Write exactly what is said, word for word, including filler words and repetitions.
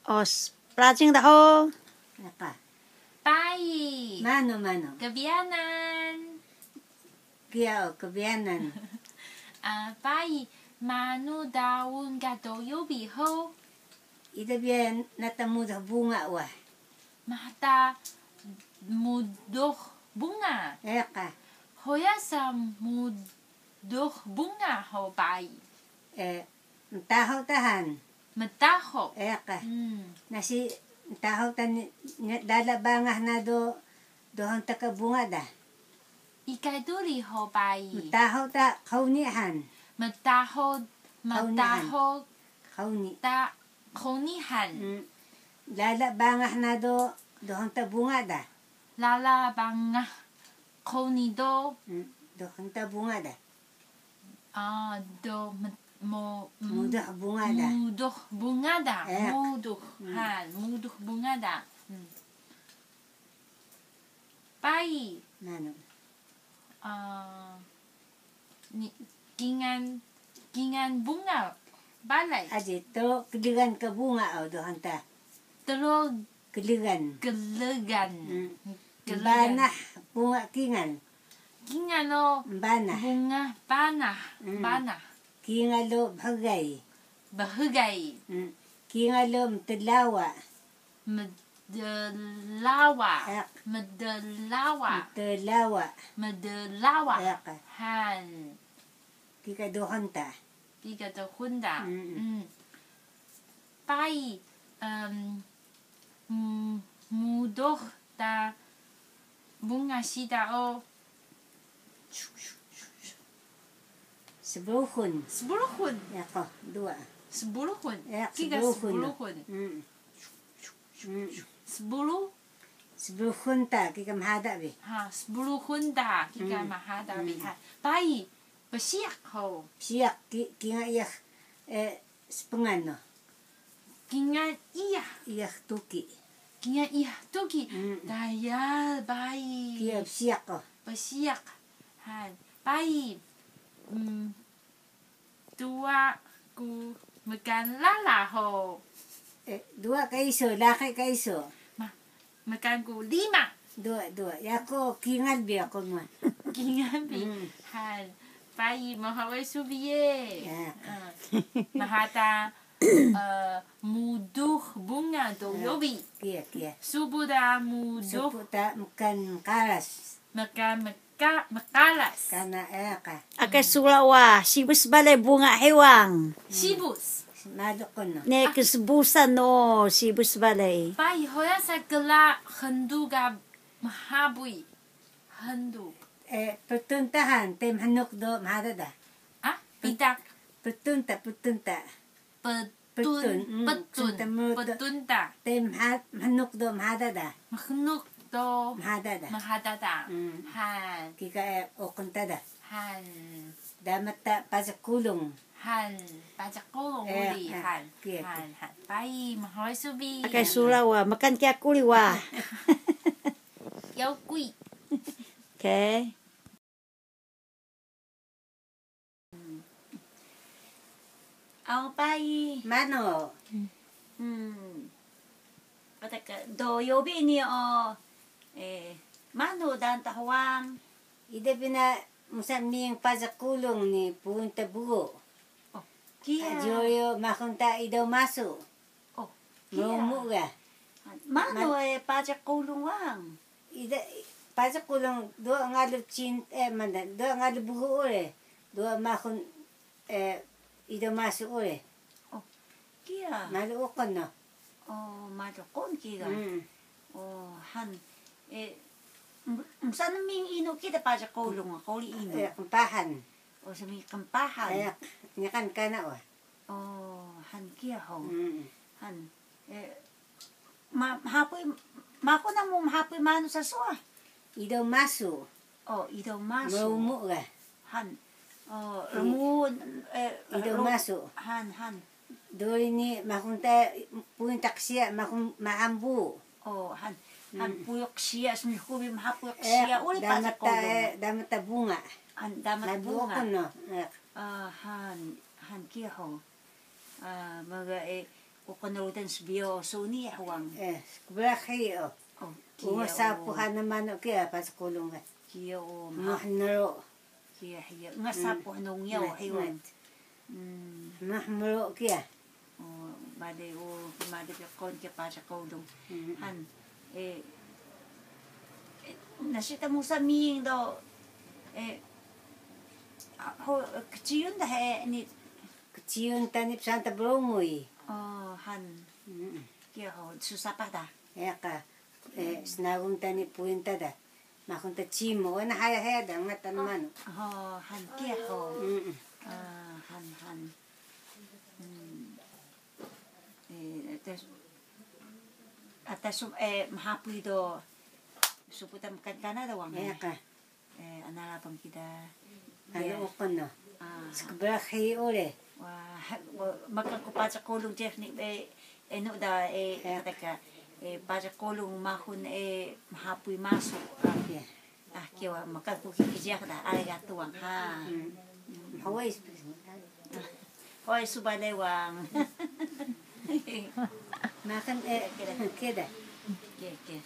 Os, prajing da hug. Naka. Payi. Manu, manu. Kbiyanan. Kiya o, kbiyanan. Ah, payi, manu daun ka doyobi hug? Ida biyan nata muduh bunga wa. Mata muduh bunga. Eka. Hoya sa muduh bunga hug payi? Eh, mtahu ta han. Mtahu. Eka. Hmm. Nasi mtahu ta ni, ni, lala bangah na do, do han ta ka bunga da. Ikay duri hug payi? Mtahu ta qhuni han. Mtahu, qhuni han. Mtahu. Qhuni. Ta qhuni han. Mm. Lala bangah na do, do han ta bunga da. Lala bangah qhuni do. Mm, do han ta bunga da. Ah, do me-, mo-, muduh bunga da. Muduh bunga da. Eh. Muduh. Mm. Han, muduh bunga da. Hmm. Payi. Manu? Ah, ni, kingal, kingal bunga balay. Aji, tru klgan ka bunga o do han ta. Tru klgan. Klgan. Hmm. Klgan. Mbanah bunga kingal. Kingal o. Mbanah. Bunga banah. Hmm. Banah. Kingal o bhgay. Bhgay. Hmm. Kingal o mtlawa. Mdlawa. Eq. Mdlawa. Mtlawa. Mdlawa. Eq. Han. Kika do han ta. Kika do han ta. Mm, mm. Mm. Payi, em, mm, muduh ta bunga siida o. Sbruhun. Sbruhun. Yako, dua. Sbruhun. Yako, kika sbruhun. Sbruhun. Mm. Mm. Sbru-, sbruhun ta, kika mhada bi. Ha, sbruhun ta, kika mhada bi. Mm. Ha, payi, psiyaq hug. Psiyaq, ki-, kingal iyah, eh, spngan no. Kingal iyah. Iyah tuki. Kingal iyah tuki. Mm. Daya, payi. Kiya psiyaq hug. Psiyaq. Han, payi. Mm, duwa ku mkan lala hug. Eh, duwa ka isu, laqi ka isu. Ma, mkan ku lima. Duwa, duwa. Yako kingal bi yako ma. Kingal bi. Mm. Han, payi, mhaway su bi ye. Ya. Ah. Mhada, eh, muduh bunga doyobi. Kiya, kiya. Supu da muduh. Supu ta mkan mqaras. Mkan mka-, mqaras. Kana eka. Aka sura wa, sibus balay bunga hewang. Sibus. Malu ku no. Ne, ksbusan o, sibus balay. Payi, hoya sa kla hndu ga mhabuy. Hndu. Eh, ptun ta han, te mhnuk do mhada da. Ah, pita. Ptun ta, ptun ta. Ptun, ptun, mm, ptun, ptun ta. Te mha-, mhnuk do mhada da. Mhnuk do mhada da. Mhada da. Mm. Han. Kika, eh, uqun ta da. Han. Dama ta pajak kulung. Han, pajak kulung uri, eh, han. Kiya, han, kiya. Han. Payi, mhaway su bi. Aka sura wa, mkan kiya kuri wa. Yaw kui. Okay. Aw payi. Manu? Hmm. Kata ka, doyobi ni o, eh, manu dan ta hwang? Ida bi na musa ming pajak kulung ni puun ta bugu. Oh, kiya. Aji o yo mahun ta ido masu. Oh, kiya. Mrumuq ga. Manu, eh, pajak kulung wang? Ida, pajak kulung dua ngalu cin, eh, manda, dua ngalu bugu uri. Dua mahun, eh, ido masu uri. Oh, kiya. Malu uqun no. Oh, malu uqun kiya. Hmm. Oh, han. Eh, m-, msa nming inu kida pajak kulung, quri inu? Eh, qmpahan. Oh, sami qmpahan. Eh, niqan kana wa. Oh, han kiya hug. Mm. Han. Eh, ma-, mhapuy, mako namu mhapuy manu sa suwa? Ido masu. Oh, ido masu. Mrumuq ga. Han. Oh, rmu-, eh, ido masu. Han, han. Duri ni mahun ta, puun ta qsiya, mahun maambu. Oh, han. Han, puyu qsiya, smihku bi mhapuy qsiya, uri pajak kulung. Dama ta bunga. Han, dama ta bunga. Mabuq no. Eh. Ah, han, han kiya hug. Ah, maga, eh, Uqun rudan sbiyo suni ya hwang. Eh, skbra hiyo. Oh, kiya. Ungat sapuh ana manu kiya, pac qulung ga. Kiya o, mah. Mah nero. Kiya, hiya. Ungat sapuh nung ya, hiwang. Mah mero kiya. O, bale o, made ke kon ke pac qulung. Han. Eh, eh, nasi ta musa miying do. Eh, ho, kciyun da he ni. Kciyun ta ni psaan ta brunguy. Oh, han. Kiya ho, susapah da. Iya ka, eh, snagun ta ni puyun ta da. Mahun ta cimu, wana haya haya da, ngatan manu. Oh, han kiya ho. Ah, han, han. Eh, atas, atas, eh, mhapuy do supu ta mkan kana da wang. Iya ka. Eh, ana labang kida. Ana uqun no. Skbra hiyo uri. Wa, makan ku pac qulung jeff ni, eh, enu da, eh, kata ka, eh, pac qulung mahun, eh, mhapuy masu. Ah, kiya wa, makan ku kiki jeff da, ari ga tuwang, ha. Hawai. Hawai suba lewang. Makan, eh, kida. Oke, oke.